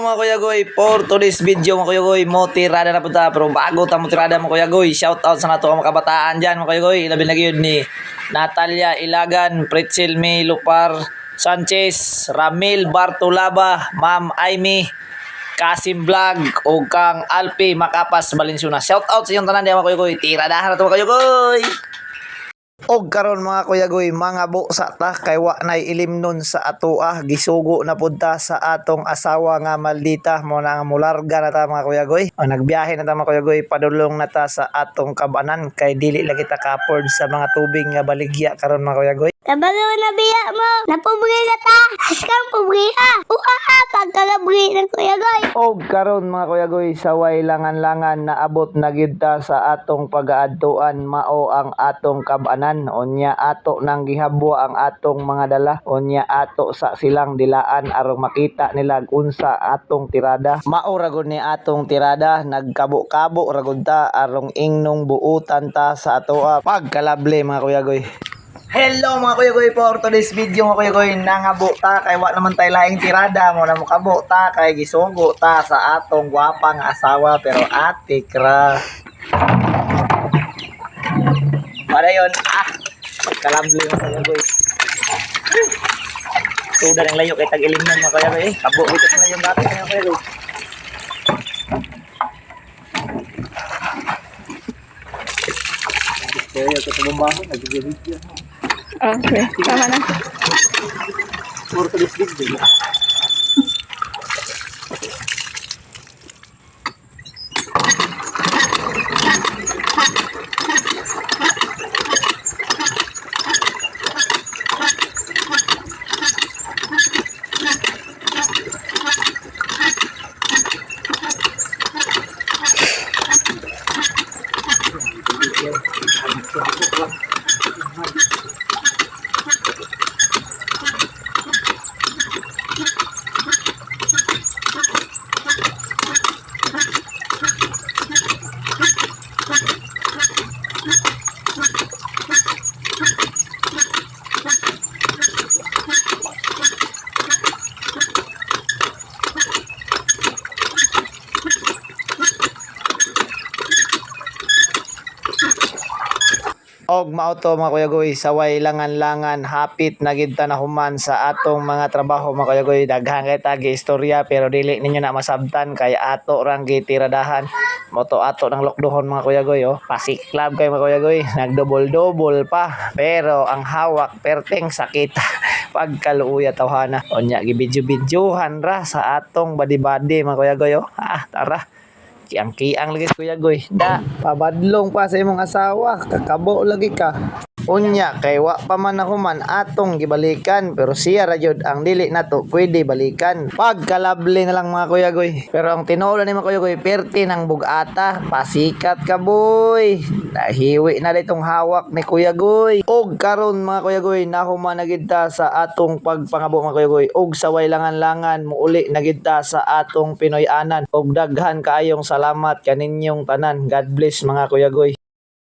Mga Kuya Goy, for today's video, mga Kuya Goy, mo tirada na punta. Pero bago ta mo tirada, mga Kuya Goy, shout out sa nato ang mga kabataan dyan, mga Kuya Goy. Labi na gyud ni Natalia Ilagan, Pretzel May Lupar Sanchez, Ramil Bartolaba, Ma'am Aimee, Kasim Vlog, o kang Alpi Makapas Valenciana. Shout out sa inyong tanan diyan, mga Kuya Goy. Tiradahan na to, mga Kuya Goy. Og karon, mga Kuya Goy, mga busa ta kay wa nay ilimnon sa atoa, gisugo na pud ta sa atong asawa nga maldita. Mo na nga mularga na ta, mga Kuya Goy. O nagbiyahe na ta, mga Kuya Goy, padulong na ta sa atong kabanan kay dili lagi ta ka-afford sa mga tubig nga baligya karon, mga Kuya Goy. Kabalo na biya mo. Napobre na ta. Haskang pobre ha. Uha, pagkalabri ng Kuya Goy. Og karon, mga Kuya Goy, saway langan-langan naabot na gyud ta sa atong pagaadtuan, mao ang atong kabanan. Unya ato nang gihabwa ang atong mga dala. Unya ato sa silang dilaan aron makita nila unsa atong tirada. Mao ra gud ni atong tirada, nagkabo-kabo ra gud ta aron ingnong buutan ta sa atoa. Pagkalable, mga Kuya Goy. Hello, mga Kuya Goy, for today's video, mga Kuya Goy, nangabo ta kay wa naman tay laing tirada. Mo na mo kabo ta kay gisugo ta sa atong gwapa nga asawa, pero ate kra. Para yon ah, pagkalable, mga Kuya Goy. Tuda ng layo kay tag-ilim na, mga Kuya Goy. Kabo ito sa yung dati, mga Kuya Goy. Kaya sa bombaho nagigilid. Okay, tama na. For today's video. Og mao to, mga Kuya Goy, saway langan-langan hapit na gid ta na human sa atong mga trabaho, mga Kuya Goy. Daghan kay tagi istorya pero dili ninyo na masabtan kay ato rang gitiradahan. Mo to ato ng lokdohon, mga Kuya Goy, oh. Pasiklab kay, mga Kuya Goy, nagdobol-dobol pa pero ang hawak perteng sakit. Pagkaluoya tawhana. Unya gibidyo-bidyohan ra sa atong badi-badi, mga Kuya Goy, oh. Ah, tara. Kiang-kiang lagi, Kuya Goy. Da, pabadlong pa sa imong asawa, kakabo lagi ka. Unya kay wa pa man nahuman atong gibalikan pero siya ra jud ang dili nato pwede balikan. Pagkalable na lang, mga Kuya Goy. Pero ang tinuod ni mga Kuya Goy, perti ng bugata, pasikat ka, boy. Nahiwi na ditong hawak ni Kuya Goy. Og karon, mga Kuya Goy, nahuman na gid ta sa atong pagpangabo, mga Kuya Goy. Og saway langan-langan muuli na gid ta sa atong Pinoy-anan. Og daghan kaayong salamat kaninyong tanan. God bless, mga Kuya Goy.